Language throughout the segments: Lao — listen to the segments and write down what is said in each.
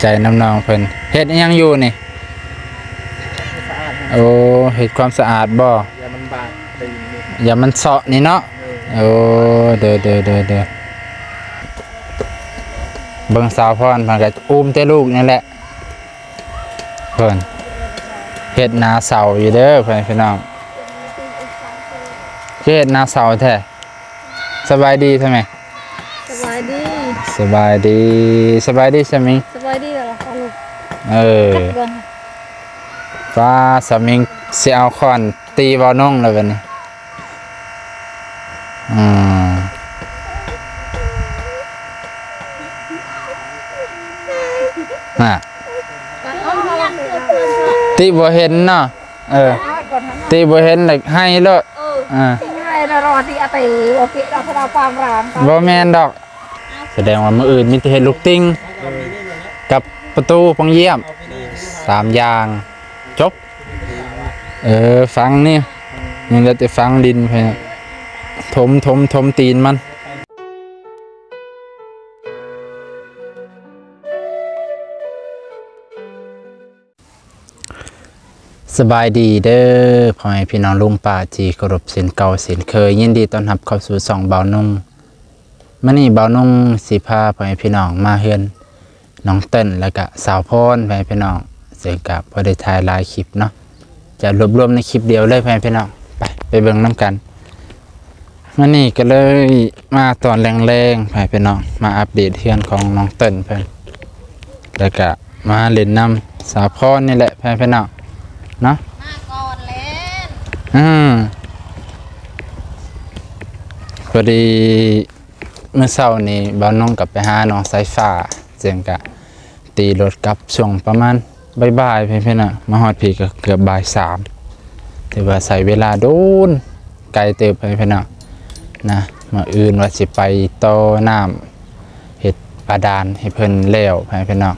ໃຈນຳນ້ອງເພິ່ນ. ເຮັດອີ່ຫຍັງຢູ່ນີ້? ໂອ້ ເຮັດຄວາມສະອາດບໍ່? ຢ່າມັນບາດຕີນນີ້ ຢ່າມັນເຊາະນີ້ເນາະ. ເອີ ໂອ້ ເດີໆໆໆ ເບິ່ງສາວພອນເພິ່ນກໍອຸ້ມແຕ່ລູກນີ້ແຫຼະ. ເພິ່ນເຮັດໜ້າເສົ້າຢູ່ເດີ ພໍ່ແມ່ພີ່ນ້ອງ. ຄືເຮັດໜ້າເສົ້າແທ້? ສະບາຍດີແທ້ແມ່? ສະບາຍດີ ສະບາຍດີ ສະບາຍດີສາມີ. ສະບາຍດີແລ້ວລະ ເອີ ເບິ່ງ ຟ້າ ສາມີຊິເອົາຄ້ອນຕີເບົານົງແລ້ວບັດນີ້. ອືມ ນະ ຕິບໍ່ເຫັນເນາະ. ເອີ ຕິບໍ່ເຫັນແລ້ວໄຫ້ໂລດ. ເອີ ເອີ ໄຫ້ລະລໍຕິອາເຕ ບໍ່ແມ່ນດອກ. ສະແດງວ່າມື້ອື່ນມີແຕ່ເຮັດລູກຕິ່ງກັບປະຕູປ່ອງຢ້ຽມ ສາມຢ່າງ ຈົບ. ເອີ ຝັງນີ້ ຍັງເຫຼືອແຕ່ຝັງດິນໄປ ຖົມ ຖົມ ຖົມຕີນມັນ. ສະບາຍດີເດີ ພໍ່ແມ່ພີ່ນ້ອງລຸງປ້າທີ່ເຄົາລົບເຊັ່ນເກົ່າເຊັ່ນເຄີຍ. ຍິນດີຕ້ອນຮັບເຂົ້າສູ່ຊ່ອງບ່າວນຸ່ງ. ມື້ນີ້ບ່າວນຸ່ງຊິພາພໍ່ແມ່ພີ່ນ້ອງມາເຮືອນນ້ອງເຕີນ ແລ້ວກະສາວພອນ ພໍ່ແມ່ພີ່ນ້ອງ, ເຊິ່ງກະບໍ່ໄດ້ຖ່າຍຫຼາຍຄລິບເນາະ, ຈະລວບລວມໃນຄລິບດຽວເລີຍ ພໍ່ແມ່ພີ່ນ້ອງ. ໄປ ໄປເບິ່ງນຳກັນ. ມື້ນີ້ກໍເລີຍມາຕອນແລງໆ ໃຫ້ພີ່ນ້ອງມາອັບເດດເຮືອນຂອງນ້ອງເຕີນເພິ່ນ ແລ້ວກະມາຫຼິ້ນນຳສາວພອນນີ້ແຫຼະ ໃຫ້ພີ່ນ້ອງເນາະ. ມາກ່ອນແລ້ວ ອືມ ພໍດີມື້ເຊົ້ານີ້ບ່າວນົງກໍໄປຫານ້ອງສາຍຟ້າ ເຊິ່ງກະ ຂີ່ລົດກັບຊ່ວງປະມານບ່າຍໆ ເພິ່ນເນາະ, ມາຮອດພີ້ກໍເກືອບບ່າຍສາມ ຖືວ່າໃຊ້ເວລາດົນ ໄກເຕີບ ເພິ່ນເນາະນະ. ມື້ອື່ນວ່າຊິໄປຕໍ່ນ້ຳ ເຮັດບາດານໃຫ້ເພິ່ນແລ້ວ ເພິ່ນເນາະ.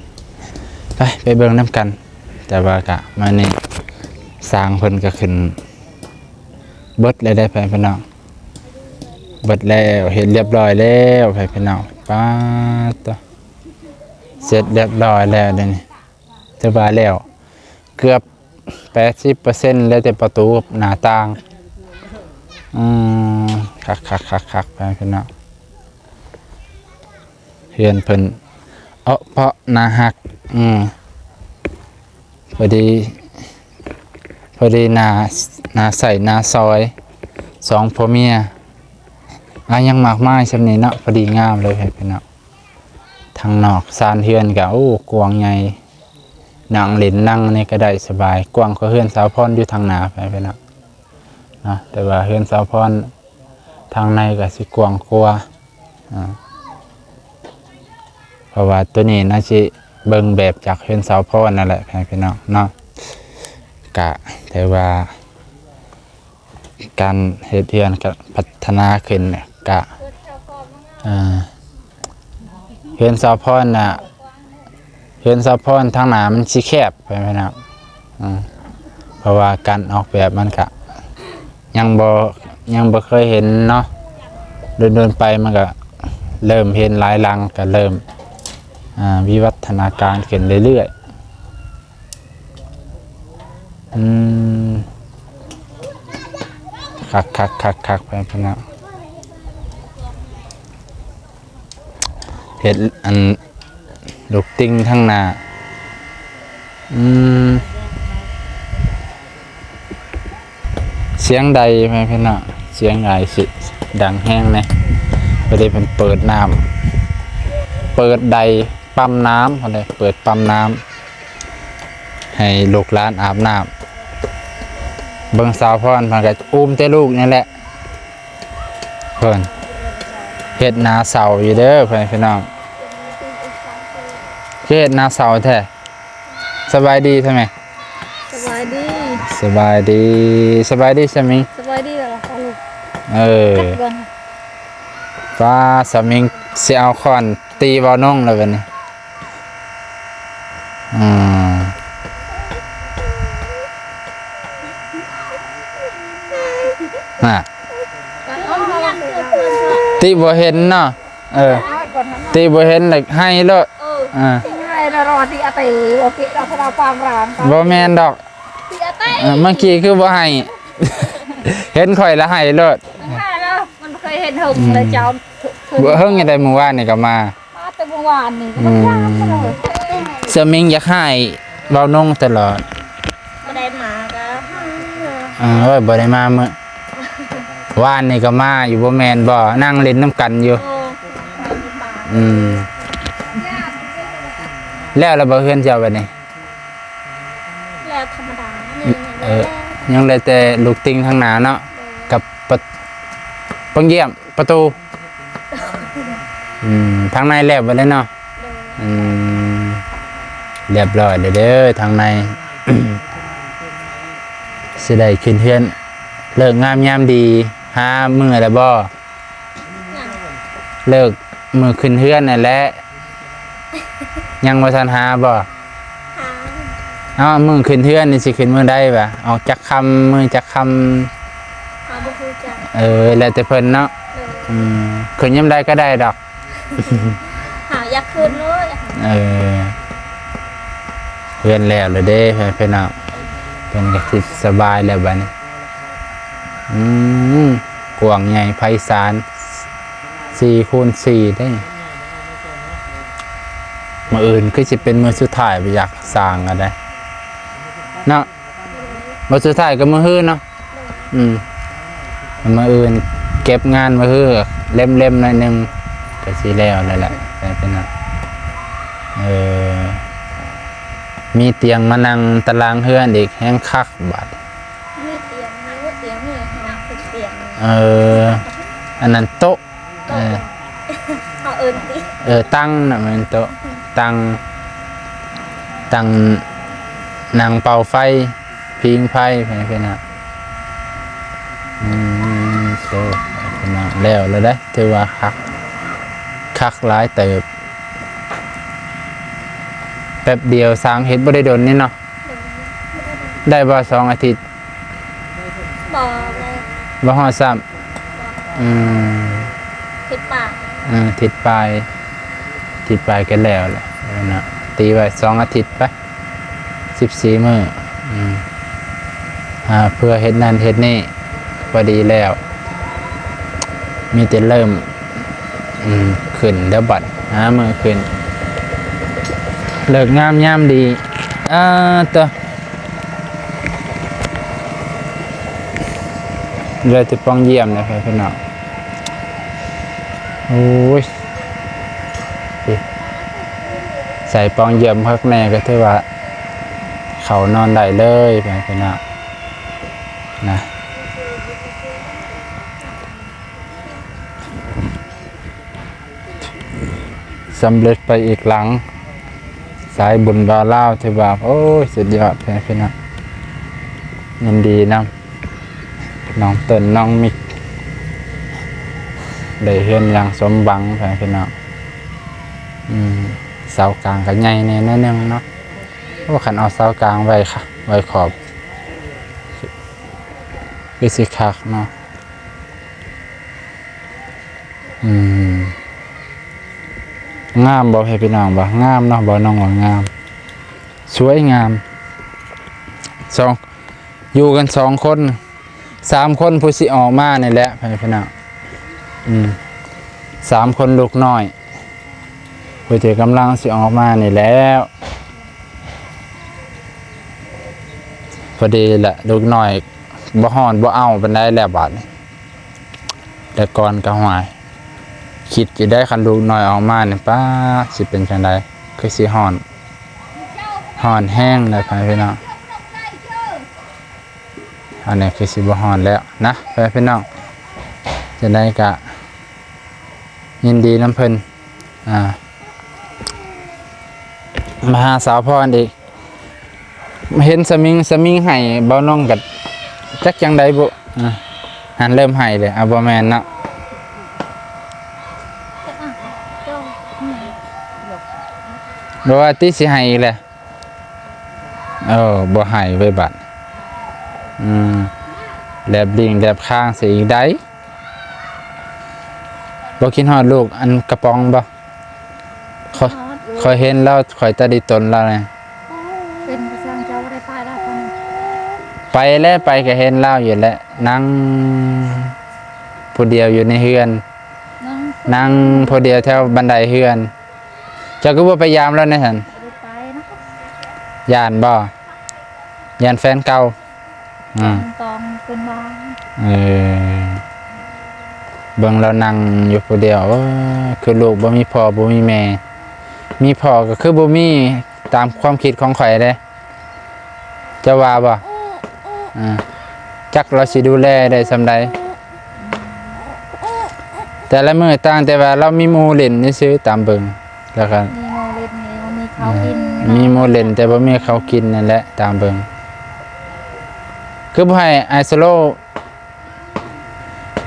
ໄປ ໄປເບິ່ງນຳກັນ. ແຕ່ວ່າກະມື້ນີ້ຊ່າງເພິ່ນກໍຂຶ້ນເບິດແລ້ວເດ້ ເພິ່ນເນາະ, ເບິດແລ້ວ ເຮັດລຽບຮ້ອຍແລ້ວ ເພິ່ນເນາະ. ປາດໂທ້ ເສັດລຽບຮ້ອຍແລ້ວເດນີ້, ຖືວ່າແລ້ວເກືອບແປດສິບເປີເຊັນ ເຫຼືອແຕ່ປະຕູກັບໜ້າຕ່າງ. ອືມ ຄັກໆໆໆ ພີ່ນ້ອງ, ເຮືອນເພິ່ນເອາະເປາະໜ້າຮັກ. ອືມ ພໍດີ ພໍດີໜ້າ ໜ້າໃຊ້ໜ້າສອຍ ສອງຜົວເມຍ. ອາ ຍັງມາກມາຍສ່ຳນີ້ເນາະ, ພໍດີງາມເລີຍ ພີ່ນ້ອງ. ທາງນອກຊານເຮືອນກະ ໂອ້ ກວ້າງໃຫຍ່, ນັ່ງຫຼິ້ນນັ່ງນີ້ກະໄດ້ສະບາຍ, ກວ້າງກວ່າເຮືອນສາວພອນຢູ່ທາງໜ້າໄປ ພີ່ນ້ອງເນາະ. ແຕ່ວ່າເຮືອນສາວພອນທາງໃນກະຊິກວ້າງກວ່າ, ອາ ເພາະວ່າໂຕນີ້ໜ້າຊິເບິ່ງແບບຈາກເຮືອນສາວພອນນັ້ນແຫຼະ ພີ່ນ້ອງເນາະ. ກະຖືວ່າ ການເຮັດເຮືອນກະພັດທະນາຂຶ້ນ ກະ ເອີ ເຮືອນສາວພອນນະ ເຮືອນສາວພອນທາງໜ້າມັນຊິແຄບ ເພາະວ່າການອອກແບບມັນກະຍັງບໍ່ ຍັງບໍ່ເຄີຍເຫັນເນາະ, ດົນໆໄປມັນກະເລີ່ມເຫັນຫຼາຍຫຼັງ ກະເລີ່ມ ອາ ວິວັດທະນາການຂຶ້ນເລື້ອຍໆ. ອືມ ຄັກໆໆໆ ໄປພຸ້ນນະ, ເຮັດອັນລູກຕິ່ງທາງໜ້າ. ອືມ ສຽງໃດ ແມ່ນເນາະ, ສຽງໃດຊິດັງແຮງແດ່. ພໍດີເພິ່ນເປີດນ້ຳ ເປີດໃດປ້ຳນ້ຳ ເພິ່ນເປີດປ້ຳນ້ຳໃຫ້ລູກຫຼານອາບນ້ຳ. ເບິ່ງສາວພອນ ເພິ່ນກໍອຸ້ມແຕ່ລູກນີ້ແຫຼະ. ເພິ່ນເຮັດໜ້າເສົ້າຢູ່ເດີ ພໍ່ແມ່ພີ່ນ້ອງ, ຄືເຮັດໜ້າເສົ້າແທ້. ສະບາຍດີແທ້ແມ່. ສະບາຍດີ ສະບາຍດີ ສະບາຍດີສາມີ. ສະບາຍດີແລ້ວລະ. ເອີ ຟ້າ ສາມີຊິເອົາຄ້ອນຕີເບົານົງແລ້ວບັດນີ້. ອືມ ນະ ຕິບໍ່ເຫັນເນາະ. ເອີ ຕິບໍ່ເຫັນແລ້ວໄຫ້ໂລດ. ເອີ ເອີ ໄຫ້ລະລໍ ຕິອະເຕ ບໍ່ເກະດອກ ພະລາວປາງຣາງ ບໍ່ແມ່ນດອກ ຕິອະເຕ ເອີ ເມື່ອກີ້ຄືບໍ່ໃຫ້ ເຫັນຂ້ອຍລະໃຫ້ໂລດ ມັນເຄີຍເຫັນຫົງແລ້ວເຈົ້າ ເຮີ້ງຈັ່ງໃດ ມື້ວານນີ້ກໍມາ ມາແຕ່ມື້ວານນີ້ ອືມ ສະມິງຢາກໃຫ້ເວົ້ານົງຕະຫຼອດ ບໍ່ໄດ້ມາກໍ ເອີ ບໍ່ໄດ້ມາມື້ ວານນີ້ກໍມາຢູ່ ບໍ່ແມ່ນບໍ່ ນັ່ງຫຼິ້ນນຳກັນຢູ່ ເອີ ອືມ ແລ້ວລະບໍ່ເຮືອນເຈົ້າບັດນີ້? ແລ້ວທຳມະດາ ເອີ ຍັງເຫຼືອແຕ່ລູກຕິ່ງທາງໜ້າເນາະ ກັບປະ ປະ ປະຕູ ອືມ ທາງໃນແລ້ວເບິດແລ້ວເນາະ ໂດຍ ອືມ ລຽບຮ້ອຍແລ້ວເດີທາງໃນ ຊິໄດ້ຂຶ້ນເຮືອນ ເລີກງາມຍາມດີ ຫາມື້ແລ້ວບໍ່? ຍັງ ເລີກມື້ຂຶ້ນເຮືອນນັ້ນແຫຼະ ຍັງບໍ່ທັນຫາບໍ່? ຫາ ເອົາ ມື້ຂຶ້ນເຮືອນນີ້ຊິຂຶ້ນມື້ໃດຫວາ? ອອກຈັກຄ່ຳ ມື້ຈັກຄ່ຳ? ເຮົາບໍ່ຮູ້ຈັກ ເອີ ແລ້ວແຕ່ເພິ່ນເນາະ ໂດຍ ອືມ ຂຶ້ນຍາມໃດກໍໄດ້ດອກ ຫາຢາກຂຶ້ນໂລດ ເອີ ເຮືອນແລ້ວແລ້ວເດ້ ເພື່ອນເນາະ ເພິ່ນກໍຊິສະບາຍແລ້ວບັດນີ້ ອືມ ກວ້າງໃຫຍ່ໄພສານ ສີ່ຄູນສີ່ເດ້ ມື້ອື່ນຄືຊິເປັນມື້ສຸດທ້າຍ ບໍ່ຢາກສ້າງກໍໄດ້ເນາະ ມື້ສຸດທ້າຍກໍມື້ຮືເນາະ ອືມ ມື້ອື່ນເກັບງານມື້ຮືເຫຼັ້ມໆໜ້ອຍໜຶ່ງ ກໍຊິແລ້ວແລ້ວແຫຼະ ເອີ ມີຕຽງມານັ່ງຕາລາງເຮືອນອີກ ແຮງຄັກບາດ ມີຕຽງ ມີຕຽງ ມີຫ້ອງ ເປັນຕຽງ ເອີ ອັນນັ້ນໂຕະ ໂຕະ ເອີ ເຮົາເອີ້ນຕິ ເອີ ຕັ່ງນະ ແມ່ນໂຕະ ຕັ່ງ ຕັ່ງນັ່ງເປົ່າໄຟ ຜິງໄຟ ເພິ່ນນະ ອືມ ໂຕະ ພີ່ນ້ອງ ແລ້ວແລ້ວເດ້ ຖືວ່າຄັກ ຄັກຫຼາຍເຕີບ ແປັບດຽວ ສ້າງເຮັດບໍ່ໄດ້ດົນນີ້ເນາະ ໂດຍ ໄດ້ບໍ່ ສອງອາທິດ? ບໍ່ ບໍ່ ບໍ່ຮອດຊ້ຳ ບໍ່ ອືມ ທິດປາຍ ເອີ ທິດປາຍ ທິດປາຍກໍແລ້ວແຫຼະເນາະ ຕີໄວ້ສອງອາທິດໄປ ສິບສີ່ມື້ ອືມ ຫາເພື່ອເຮັດນັ້ນເຮັດນີ້ ພໍດີແລ້ວ ມີແຕ່ເລີ່ມ ອືມ ຂຶ້ນແລ້ວບັດ ຫາມື້ຂຶ້ນ ເລີກງາມຍາມດີ ອາ ໂຕ ເຫຼືອແຕ່ປ່ອງຢ້ຽມແລ້ວ ພີ່ນ້ອງ ໂອ້ຍ ໃສ່ປ່ອງຢ້ຽມຄັກແນ່ ກໍຖືວ່າເຂົ້ານອນໄດ້ເລີຍ ພີ່ນ້ອງນະ. ສຳເລັດໄປອີກຫຼັງ ສາຍບຸນບ່າວລາວ ຖືວ່າ ໂອ້ຍ ສຸດຍອດແທ້ພີ່ນ້ອງ ຍິນດີນຳນ້ອງເຕີນ ນ້ອງມິກ ໄດ້ເຮືອນຢ່າງສົມຫວັງແທ້ພີ່ນ້ອງ ອືມ ເສົາກາງກໍໃຫຍ່ແນ່ໜ້ອຍໜຶ່ງເນາະ ໂອ້ ຄັນເອົາເສົາກາງໄວ້ ໄວ້ຂອບ ຄືຊິຄັກເນາະ. ອືມ ງາມບໍ່ ໃຫ້ພີ່ນ້ອງວ່າງາມເນາະ ບ່າວນ້ອງວ່າງາມ ສວຍງາມ ສອງ ຢູ່ກັນສອງຄົນ ສາມຄົນ ຜູ້ຊິອອກມານີ້ແຫຼະ ໃຫ້ພີ່ນ້ອງ ອືມ ສາມຄົນ ລູກນ້ອຍ ຜູ້ທີ່ກຳລັງຊິອອກມານີ້ແລ້ວ ພໍດີແຫຼະ ລູກນ້ອຍບໍ່ຮ້ອນບໍ່ເອົາປານໃດແລ້ວບາດນີ້ ແຕ່ກ່ອນກໍ ຫ້ວຍ ຄິດຢູ່ໄດ໋ ຄັນລູກນ້ອຍອອກມານີ້ ປ້າ ຊິເປັນຈັ່ງໃດ ຄືຊິຮ້ອນ ຮ້ອນແຮງເດີ ພໍ່ແມ່ພີ່ນ້ອງ. ອັນນີ້ຄືຊິບໍ່ຮອດແລ້ວນະ ພໍ່ແມ່ພີ່ນ້ອງ ຈັ່ງໃດກະຍິນດີນຳເພິ່ນ ອ່າ ມາຫາສາວພອນອີກ ເຫັນສະມິງ ສະມິງໄຫ້ເບົານ້ອງກະຈັກຈັ່ງໃດບຸ ອ່າ ຫັ້ນເລີ່ມໄຫ້ເລີຍ ອ່າ ບໍ່ແມ່ນເນາະ ບໍ່ວ່າຕິ ຊິໄຫ້ອີກແຫຼະ. ເອີ ບໍ່ໃຫ້ເວີຍບາດ ອືມ ແລບລີ້ງແລບຄາງໃສ່ອີກໃດ໋ ບໍ່ຄິດຮອດລູກອັນກະປ໋ອງບໍ່? ຂໍ ຂໍ ຂ້ອຍເຫັນລາວ ຂ້ອຍຕາດີຕົນລາວນະ. ເປັນພະສັງເຈົ້າບໍ່ໄດ້ໄປລະ? ໄປແຫຼະ ໄປກໍເຫັນລາວຢູ່ແຫຼະ ນັ່ງຜູ້ດຽວຢູ່ໃນເຮືອນ ນັ່ງ ນັ່ງຜູ້ດຽວແຖວບັນໄດເຮືອນ. ເຈົ້າຄືບໍ່ໄປຢາມລາວແດ່ຊັ້ນ? ບໍ່ໄດ້ໄປນະ. ຢ້ານບໍ່? ຢ້ານແຟນເກົ່າ? ອືມ ຕ້ອງເປັນວ່າ ເອີ ເບິ່ງລາວນັ່ງຢູ່ຜູ້ດຽວ ເອີ ຄືລູກບໍ່ມີພໍ່ບໍ່ມີແມ່. ມີພໍ່ກໍຄືບໍ່ມີ ຕາມຄວາມຄິດຂອງຂ້ອຍເດ້. ເຈົ້າວ່າບໍ່? ອ່າ ຈັກລາວຊິດູແລໄດ້ສ່ຳໃດ. ແຕ່ລະມື້ຕ່າງແຕ່ວ່າລາວມີໝູ່ຫຼິ້ນຊື່ໆ ຕາມເບິ່ງ ແລ້ວກໍມີໝູ່ຫຼິ້ນ ມີເຂົ້າກິນ ມີໝູ່ຫຼິ້ນແຕ່ບໍ່ມີເຂົ້າກິນນັ້ນແຫຼະ ຕາມເບິ່ງ. ຄືບໍ່ໃຫ້ອ້າຍສະໂລ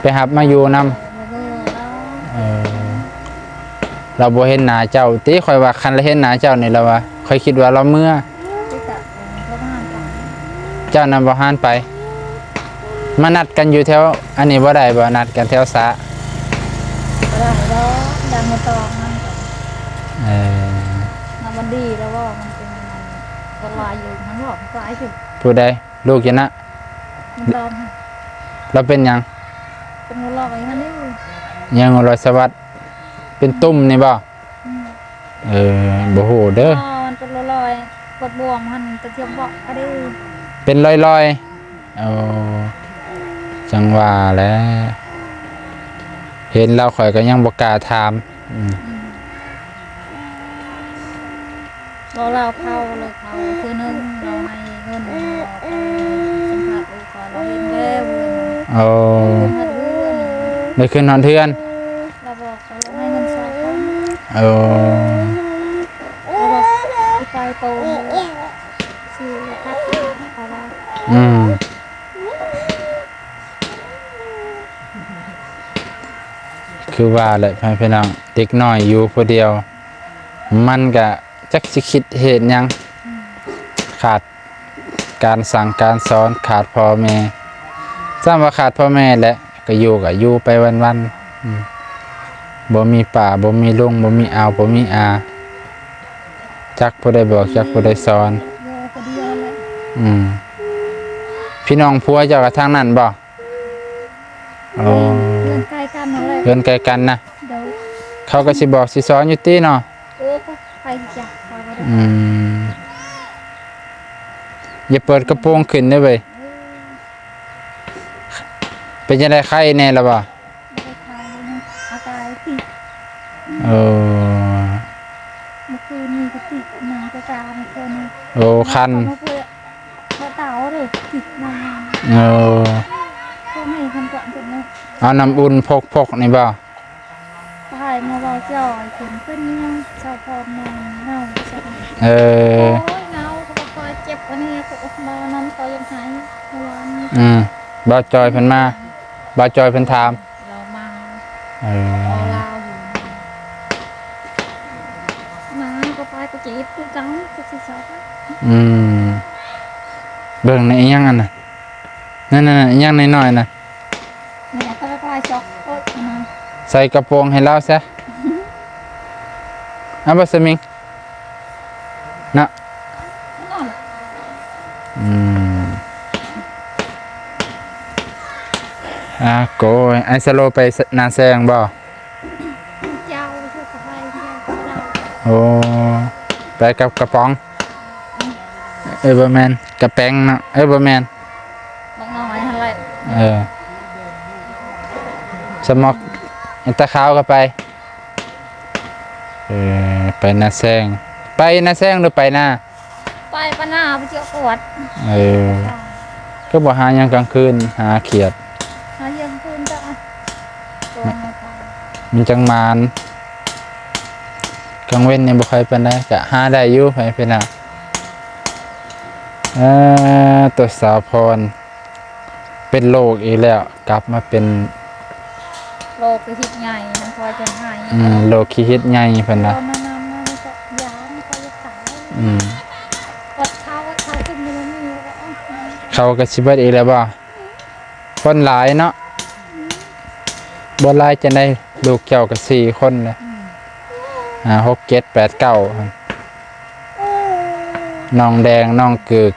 ໄປຮັບມາຢູ່ນຳ. ເອີ ລາວບໍ່ເຫັນໜ້າເຈົ້າຕິ? ຂ້ອຍວ່າຄັນລາວເຫັນໜ້າເຈົ້ານີ້ລາວວ່າ ຂ້ອຍຄິດວ່າລາວເມືອ. ເຈົ້ານະບໍ່ຫານໄປ? ມານັດກັນຢູ່ແຖວອັນນີ້ບໍ່ໄດ້ບໍ່? ນັດກັນແຖວສະ ບໍ່ໄດ້ດອກ ຢ້ານບໍ່ຕອງນຳກັນ. ເອີ ນຳມັນດີແລ້ວບໍ່? ມັນເປັນອັນນັ້ນ ກໍລາຍຢູ່ ມັນຫຼອກຫຼາຍຢູ່. ຜູ້ໃດ? ລູກຢູ່ນະ ມັນຕອງ ລາວເປັນຫຍັງ? ເປັນຫົວລອຍຫັ້ນນີ້ ຍັງຫົວລອຍສະຫວັດ ເປັນຕຸ່ມນີ້ບໍ່? ອືມ ເອີ ບໍ່ຮູ້ເດີ. ອໍ ມັນເປັນລອຍໆ ປວດບວມຫັ້ນ ຕະທຽມເບາະກະດີ ເປັນລອຍໆ. ໂອ້ ຈັ່ງວ່າແຫຼະ ເຫັນລາວຂ້ອຍກໍຍັງບໍ່ກ້າຖາມ. ອືມ ອືມ ບໍ່ ລາວເຂົ້າ ລາວເຂົ້າເທື່ອໜຶ່ງ ລາວໃຫ້ເງິນ ລາວໄປສຳພາດລູກຂ້ອຍ ລາວເຫັນແລ້ວເຮືອນ. ໂອ້ ເຮືອນ ໄດ້ຂຶ້ນຮອດເຮືອນ ລາວບອກ ລາວໃຫ້ເງິນຊາວພັນ. ໂອ້ ລາວບອກຊິໄປໂຕ ຊື້ລະພັດ ລາວວ່າ. ອືມ ຄືວ່າແຫຼະ ພໍ່ແມ່ພີ່ນ້ອງ ເດັກນ້ອຍຢູ່ຜູ້ດຽວ ມັນກະຈັກຊິຄິດເຮັດຫຍັງ. ອືມ ຂາດການສັ່ງການສອນ ຂາດພໍ່ແມ່. ຊ້ຳວ່າຂາດພໍ່ແມ່ແຫຼະ ກະຢູ່ ກະຢູ່ໄປວັນໆ. ອືມ ບໍ່ມີປ້າ ບໍ່ມີລຸງ ບໍ່ມີອາວ ບໍ່ມີອາ ຈັກຜູ້ໃດບອກ ຈັກຜູ້ໃດສອນ. ຢູ່ຜູ້ດຽວແຫຼະ. ອືມ ພີ່ນ້ອງຜົວເຈົ້າກະທາງນັ້ນບໍ່? ອໍ ເຮືອນໃກ້ກັນຫັ້ນແຫຼະ ເຮືອນໃກ້ກັນນະ. ໂດຍ ເຂົາກໍຊິບອກຊິສອນຢູ່ຕິເນາະ. ເອີ ໄປຈັກ ໄປບໍ່ໄດ້. ອືມ ຢ່າເປີດກະໂປງຂຶ້ນເດີເວີຍ. ເອີ ເປັນຈັ່ງໃດ ໄຄແດ່ລະບໍ່? ບໍ່ໄດ້ໄຄ ອາການຕິດ. ໂອ້ ເມື່ອຄືນນີ້ກໍຕິດ ນາງກໍກາເມື່ອຄືນນີ້. ໂອ້ ຄັນ ເຂົາເອົາເຕີາເດີ ຕິດນາງ. ໂອ້ ເຂົາໃຫ້ຄັນກວາງເພິ່ນເນາະ ເອົານ້ຳອຸ່ນພົກໆນີ້ບໍ່? ພາຍມາເວົ້າຈ່ອຍຂຶ້ນ ເປັນຫຍັງສາວພອນ ນ້ອງເນົ່າຊັ້ນ. ເອີ ໂອ້ຍ ເນົ່າ ເຂົາວ່າຂ້ອຍເຈັບອັນນີ້ ເຂົາເວົ້ານຳ ເຂົາຢາກໃຫ້ເມື່ອວານນີ້. ອືມ ບ່າວຈ່ອຍເພິ່ນມາ ບ່າວຈ່ອຍເພິ່ນຖາມ ລາວມາ. ເອີ ເວົ້າລາວຢູ່ ມາກໍໄປກໍເຈັບຄືເກົ່າ ຈັກຊິເຊົາ. ອືມ ເບິ່ງໃນອີຫຍັງອັນນັ້ນ ນັ້ນໆ ອີຫຍັງນ້ອຍໆນະ. ນີ້ນະ ກໍລາຍຈອກ ໂອ້ຍ ອັນນັ້ນ ໃສ່ກະໂປງໃຫ້ລາວຊະ. ເອົາບໍ່ສະມິງ ເນາະ. ອືມ ອາໂກຍ ໄອສະໂລໄປນາແຊງບໍ່? ເຈົ້າ ເຈົ້າກໍໄປ ເຈົ້າກໍໄດ້. ໂອ້ ໄປກັບກະປ໋ອງ. ເອີ ບໍ່ແມ່ນ ກະແປງເນາະ. ເອີ ບໍ່ແມ່ນ ບັກນ້ອຍຫັ້ນແຫຼະ. ເອີ ສະໝອກ ຕາຂາວກໍໄປ. ເອີ ໄປນາແຊງ ໄປນາແຊງຫຼືໄປນາ? ໄປ ໄປນາ ໄປເຈາະກວດ. ເອີ ຄືບໍ່ຫາຫຍັງກາງຄືນ ຫາຂຽດ ຫາຫຍັງຄືນກະ ມັນຈັ່ງໝານ. ກາງເວັນນີ້ບໍ່ຄ່ອຍປານໃດ ກະຫາໄດ້ຢູ່ ໄປເປັນນາ. ເອີ ຕົວສາວພອນ ເປັນໂລກອີກແລ້ວ ກັບມາເປັນໂລກຂີ້ຫິດໃຫຍ່ ມັນຄ່ອຍຈະຫາຍ. ອືມ ໂລກຂີ້ຫິດໃຫຍ່ເພິ່ນວ່າ. ອືມ ເຂົ້າກໍຊິເບິດອີກແລ້ວບໍ່? ຄົນຫຼາຍເນາະ. ອືມ ບໍ່ຫຼາຍຈັ່ງໃດ ລູກເຈົ້າກໍສີ່ຄົນແຫຼະ. ອືມ ຫ້າ ຫົກ ເຈັດ ແປດ ເກົ້າ ນ້ອງແດງ ນ້ອງເກີກ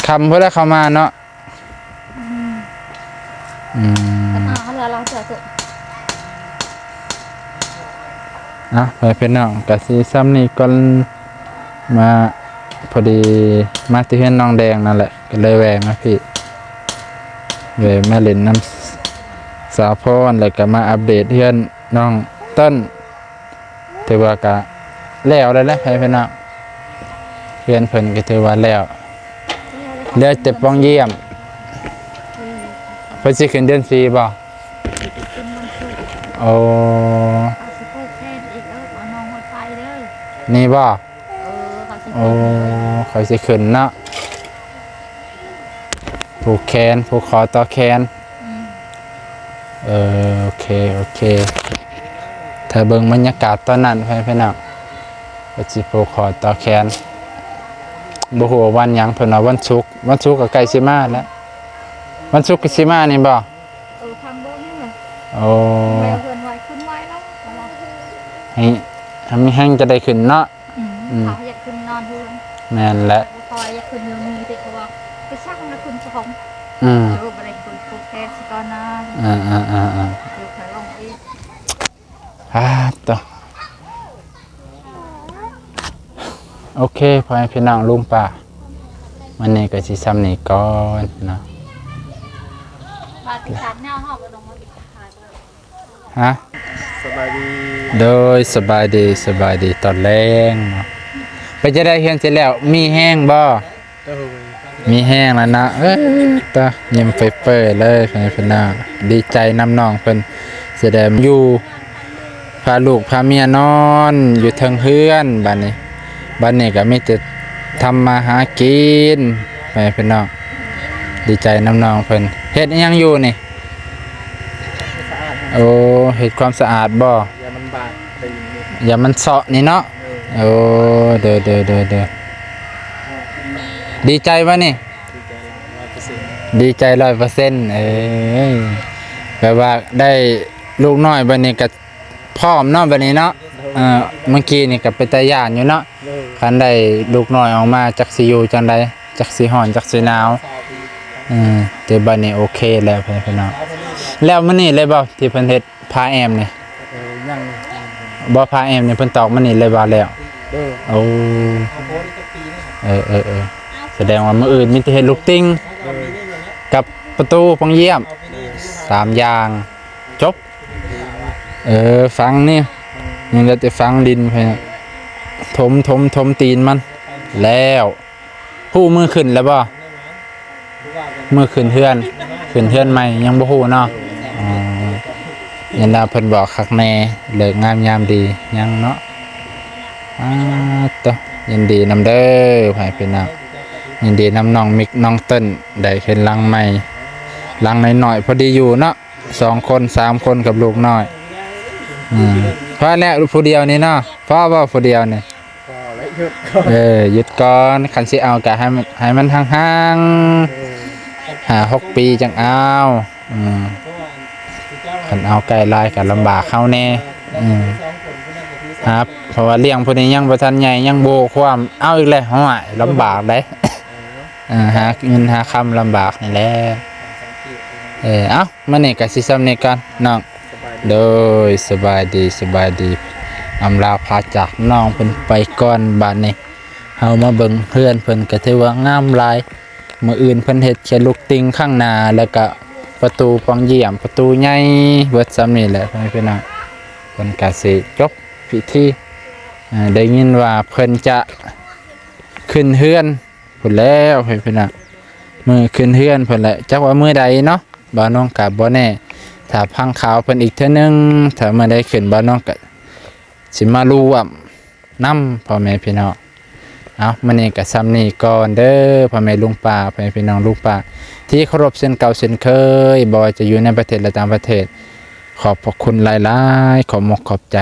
ຄ່ຳພຸ້ນລະເຂົ້າມາເນາະ. ອືມ ອືມ ເອົາ ເອົາ ເອົາ ເອົາ ເອົາ ເອົາ ເອົາ ພີ່ນ້ອງ ກະຊິຊ່ຳນີ້ກ່ອນ. ມາ ພໍດີມາແຕ່ເຮືອນນ້ອງແດງນັ້ນແຫຼະ ກະເລີຍແວ່ມາພີ້ ແວ່ມາຫຼິ້ນນຳສາວພອນ ແລ້ວກະມາອັບເດດເຮືອນນ້ອງເຕີນ. ຖືວ່າກະແລ້ວແລ້ວແຫຼະ ພີ່ນ້ອງ ເຮືອນເພິ່ນກະຖືວ່າແລ້ວ ເຫຼືອແຕ່ປ່ອງຢ້ຽມ. ເພິ່ນຊິຂຶ້ນເດືອນສີ່ບໍ່? ໂອ້ ເຂົາຊິຜູກແຂນອີກ ເອີ ເອົານ້ອງຮອດໄຟເດີ ນີ້ບໍ່? ເອີ ເຂົາຊິ ໂອ້ ຂຶ້ນເລີຍ ເຂົາຊິຂຶ້ນເນາະ. ຜູກແຂນ ຜູກຂໍຕໍ່ແຂນ. ອືມ ເອີ ໂອເຄ ໂອເຄ ຖ້າເບິ່ງບັນຍາກາດຕອນນັ້ນ ພີ່ນ້ອງ ເພິ່ນຊິຜູກຂໍຕໍ່ແຂນ. ບໍ່ຮູ້ວ່າວັນຫຍັງ ເພິ່ນວ່າວັນສຸກ ວັນສຸກກະໃກ້ຊິມາແລ້ວ. ວັນສຸກກະຊິມານີ້ບໍ່? ເອີ ທາງເບິ່ງນີ້ແຫຼະ. ໂອ້ ແມ່ເພິ່ນວ່າຂຶ້ນໄວແລ້ວ ໃຫ້ ໃຫ້ມີແຮງຈະໄດ້ຂຶ້ນເນາະ. ອືມ ອືມ ເຂົາຢາກຂຶ້ນນອນເຮືອນ. ແມ່ນແຫຼະ ບໍ່ຄ່ອຍຢາກຂຶ້ນເຮືອນນີ້ຕິ ເພາະວ່າໄປຊັກມັນຂຶ້ນສອງ. ອືມ ເອີ ບໍ່ໄດ້ຂຶ້ນ ຜູກແຂນຊິກ່ອນນະ. ອ່າໆໆໆ ເດີ ຄ່ອຍລົງອີກ. ອ່າ ໂຕ ໂອເຄ ພໍ່ແມ່ພີ່ນ້ອງລຸງປ້າ ມື້ນີ້ກະຊິຊ່ຳນີ້ກ່ອນເນາະ. ບາດທີ່ສາມແນວເຮົາບໍ່ຕ້ອງມາ ຮະ? ສະບາຍດີ ໂດຍ ສະບາຍດີ ສະບາຍດີຕອນແລງເນາະ. ເປັນຈັ່ງໃດ ຮຽນເສັດແລ້ວ ມີແຮງບໍ່? ໂດຍ ມີແຮງແລ້ວເນາະ. ເອີ ຕາ ຍິ້ມເປີຍໆເລີຍ ພີ່ນ້ອງ ດີໃຈນຳນ້ອງເພິ່ນ ຊິໄດ້ຢູ່ພາລູກພາເມຍນອນຢູ່ເທິງເຮືອນ. ບາດນີ້ ບາດນີ້ກະມີແຕ່ທຳມາຫາກິນ ພີ່ນ້ອງ ດີໃຈນຳນ້ອງເພິ່ນ. ເຮັດອີ່ຫຍັງຢູ່ນີ້? ສະອາດ ໂອ້ ເຮັດຄວາມສະອາດບໍ່? ຢ່າມັນບາດຕີນນີ້ ຢ່າມັນເຊາະນີ້ເນາະ. ເອີ ໂອ້ ໂດຍ ໂດຍ ໂດຍ ໂດຍ ດີໃຈບໍ່ນີ້? ດີໃຈຮ້ອຍເປີເຊັນ ດີໃຈຮ້ອຍເປີເຊັນ. ເອີຍ ແບບວ່າໄດ້ລູກນ້ອຍບາດນີ້ກະພ້ອມເນາະ ບາດນີ້ເນາະ. ໂດຍ ເອີ ເມື່ອກີ້ນີ້ກະເປັນຕາຢ້ານຢູ່ເນາະ. ໂດຍ ຄັນໄດ້ລູກນ້ອຍອອກມາ ຈັກຊິຢູ່ຈັ່ງໃດ ຈັກຊິຮ້ອນ ຈັກຊິໜາວ. ເອີ ແຕ່ບາດນີ້ໂອເຄແລ້ວ ພີ່ນ້ອງ. ແລ້ວມື້ນີ້ເລີຍບໍ່ ທີ່ເພິ່ນເຮັດ ຜ້າແອ້ມນີ້? ເອີ ຍັງ ບໍ່ ຜ້າແອ້ມນີ້ເພິ່ນຕອກມື້ນີ້ເລີຍບໍ່ແລ້ວ? ເອີ ໂອ້ ເອີ ເອີ ເອີ ສະແດງວ່າມື້ອື່ນມີແຕ່ເຮັດລູກຕິ່ງ ເອີ ກັບປະຕູປ່ອງຢ້ຽມ ເອີ ສາມຢ່າງຈົບ. ເອີ ຝັງນີ້ ຍັງເຫຼືອແຕ່ຝັງດິນ ຖົມ ຖົມ ຖົມຕີນມັນແລ້ວ. ຮູ້ມື້ຂຶ້ນແລ້ວບໍ່? ມື້ຂຶ້ນເຮືອນ ຂຶ້ນເຮືອນໃໝ່ຍັງບໍ່ຮູ້ເນາະ. ອໍ ຍັນວ່າເພິ່ນບອກຄັກແນ່ ເລີກງາມຍາມດີຍັງເນາະ. ອາ ໂຕ ຍິນດີນຳເດີ ພໍ່ແມ່ພີ່ນ້ອງ ຍິນດີນຳນ້ອງມິກ ນ້ອງເຕີນ ໄດ້ຂຶ້ນຫຼັງໃໝ່ ຫຼັງນ້ອຍໆ ພໍດີຢູ່ເນາະ ສອງຄົນ ສາມຄົນກັບລູກນ້ອຍ. ອືມ ພໍແລ້ວຜູ້ດຽວນີ້ເນາະ ພໍບໍ່ຜູ້ດຽວນີ້? ພໍແລ້ວ ຢຸດກ່ອນ ເອີ ຢຸດກ່ອນ ຄັນຊິເອົາກະໃຫ້ມັນ ໃຫ້ມັນຫ່າງໆ ເອີ ຫ້າຫົກປີຈັ່ງເອົາ. ອືມ ຄັນເອົາໃກ້ຫຼາຍກະລຳບາກເຮົາແນ່. ອືມ ຫາ ເພາະວ່າລ້ຽງຜູ້ນີ້ຍັງບໍ່ທັນໃຫຍ່ ຍັງບໍ່ຮູ້ຄວາມ ເອົາອີກແລ້ວ ຫ້ວຍ ລຳບາກເດ້. ເອີ ຫາເງິນຫາຄຳລຳບາກນີ້ແຫຼະ. ເອີ ເອົ້າ ມື້ນີ້ກະຊິຊ່ຳນີ້ກ່ອນນ້ອງ. ໂດຍ ສະບາຍດີ ສະບາຍດີ ອຳລາພາຈາກນ້ອງເພິ່ນໄປກ່ອນ. ບາດນີ້ເຮົາມາເບິ່ງເຮືອນເພິ່ນກະຖືວ່າງາມຫຼາຍ. ມື້ອື່ນເພິ່ນເຮັດແຄ່ລູກຕິ່ງຂ້າງໜ້າ ແລ້ວກະປະຕູປ່ອງຢ້ຽມ ປະຕູໃຫຍ່ ເບິດຊ່ຳນີ້ແຫຼະ ພໍ່ແມ່ພີ່ນ້ອງ. ເພິ່ນກະຊິຈົບພິທີ ເອີ ໄດ້ຍິນວ່າເພິ່ນຈະຂຶ້ນເຮືອນ ພຸ້ນແລ້ວ ເອີຍ ພີ່ນ້ອງ ມື້ຂຶ້ນເຮືອນເພິ່ນແຫຼະ ຈັກວ່າມື້ໃດເນາະ ບ່າວນົງກະບໍ່ແນ່. ຖ້າຟັງຂ່າວເພິ່ນອີກເທື່ອໜຶ່ງ ຖ້າມື້ໃດຂຶ້ນ ບ່າວນົງກະຊິມາລວມນຳພໍ່ແມ່ພີ່ນ້ອງ. ເອົາ ມື້ນີ້ກະຊ່ຳນີ້ກ່ອນເດີ ພໍ່ແມ່ລຸງປ້າ ພໍ່ແມ່ພີ່ນ້ອງລຸງປ້າທີ່ເຄົາລົບເຊັ່ນເກົ່າເຊັ່ນເຄີຍ ບໍ່ວ່າຈະຢູ່ໃນປະເທດ ແລະ ຕ່າງປະເທດ ຂອບພະຄຸນຫຼາຍໆ ຂອບອົກຂອບໃຈ